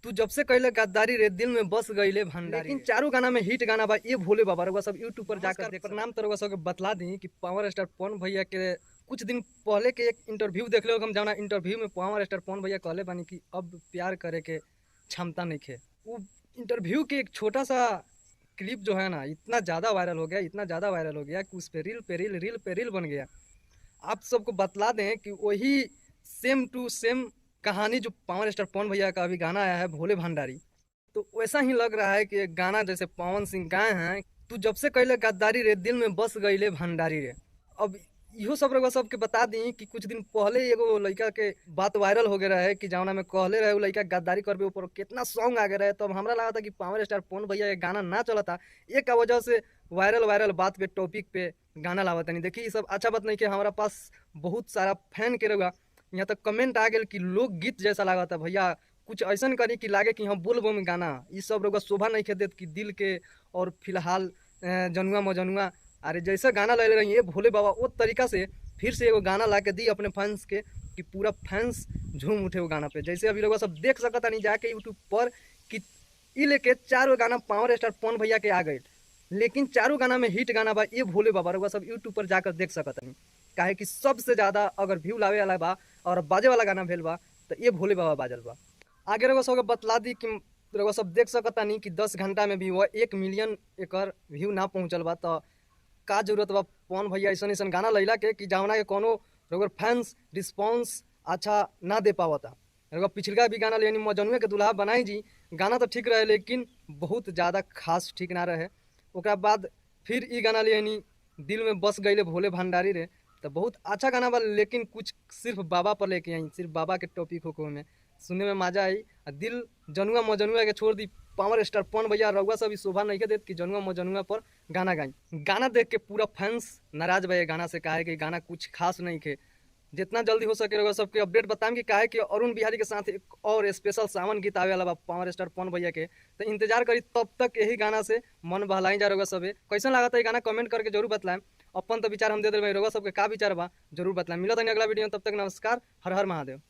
तू जब से कैले गद्दारी रे दिल में बस गईले भंडारी। लेकिन चारों गाना में हिट गाना बा ये भोले बाबा। रउआ सब यूट्यूब पर जाकर देख। प्रणाम तो रउआ सबके बतला दी कि पावर स्टार पवन भैया के कुछ दिन पहले के एक इंटरव्यू देख लो हम, जौना इंटरव्यू में पावर स्टार पवन भैया कहले बानी कि अब प्यार करे के क्षमता नहीं खे। वो इंटरव्यू के एक छोटा सा क्लिप जो है ना इतना ज़्यादा वायरल हो गया, इतना ज़्यादा वायरल हो गया कि उस पर रील पे रील, रील पे रील बन गया। आप सबको बतला दें कि वही सेम टू सेम कहानी जो पावर स्टार पवन भैया का अभी गाना आया है भोले भंडारी, तो वैसा ही लग रहा है कि एक गाना जैसे पवन सिंह गाए हैं, तू जब से कैले गद्दारी रे दिल में बस गईले भंडारी रे। अब इहो सब रउआ सबके बता दी कि कुछ दिन पहले एगो लड़का के बात वायरल हो गया रहे कि जौना में कहले रहे उ लड़का गद्दारी करबे, ऊपर कितना सॉन्ग आ गए रहे। तब हमरा लगा था कि पावर स्टार पवन भैया के गाना ना चलता, एक वजह से वायरल वायरल बात पे टॉपिक पे गाना लावत नहीं। देखिए ये सब अच्छा बात नहीं कि हमारा पास बहुत सारा फैन के रहुआ, यहाँ तक कमेंट आ गया कि लोकगीत जैसा लगा था भैया, कुछ ऐसा करी कि लागे कि हम बोलबम गाना। ये सब रउआ शोभा नहीं देत कि दिल के और फिलहाल जनुआ मजनुआ अरे जैसा गाना ले रही है भोले बाबा वो तरीका से फिर से एगो गाना ला के दी अपने फैंस के कि पूरा फैंस झूम उठे वो गाना पे। जैसे अभी रउआ सब देख सकता नहीं जाके यूट्यूब पर कि ई लेके चार गाना पावर स्टार पवन भैया के आ गए, लेकिन चारों गाना में हिट गाना बा ये भोले बाबा। रउआ सब यूट्यूब पर जाकर देख सकता नहीं, काहे कि सबसे ज़्यादा अगर व्यू लावे वाला बा और बाजे वाला गाना भेल बा तो ये भोले बाबा बाजल बा। आगे रउआ सबके बतला दी कि रउआ सब देख सकता नहीं कि 10 घंटा में भी वह 1 मिलियन एकर व्यू ना पहुँचल बा। तो का जरूरत बा पवन भैया ऐसा ऐसा गाना लैला के कि जौना के कोनो रउआ फैंस रिस्पॉन्स अच्छा ना दे पावता। रउआ पिछलका भी गाना लेनी मजनुए के दुल्हा बनाई जी, गाना तो ठीक रहे लेकिन बहुत ज़्यादा खास ठीक ना रहे। ओकरा बाद फिर ई गाना लेनी दिल में बस गईले भोले भंडारी रे, तो बहुत अच्छा गाना बा लेकिन कुछ सिर्फ बाबा पर लेके आई, सिर्फ बाबा के टॉपिक हो में सुनने में मजा आई। आ दिल जनुआ मजनुआ के छोड़ दी पावर स्टार पवन भैया रउआ सब शोभा नहीं के देत कि जनुआ मजनुआ पर गाना गाई। गाना देख के पूरा फैंस नाराज बा गाना से, काहे कि गाना कुछ खास नहीं खे। जितना जल्दी हो सके रउआ सबके अपडेट बताएं कि काहे कि अरुण बिहारी के साथ एक और स्पेशल सावन गीत आवे वाला बा पावर स्टार पवन भैया के, तो इंतजार करी तब तक यही गाना से मन बहलाई जा रउआ सबे। कैसन लागत है गाना कमेंट करके जरूर बतलाएं। अपन तो विचार हम दे देबै, रउआ सबके का विचार बा जरूर बतलाएं। मिलत है अगला वीडियो में, तब तक नमस्कार, हर हर महादेव।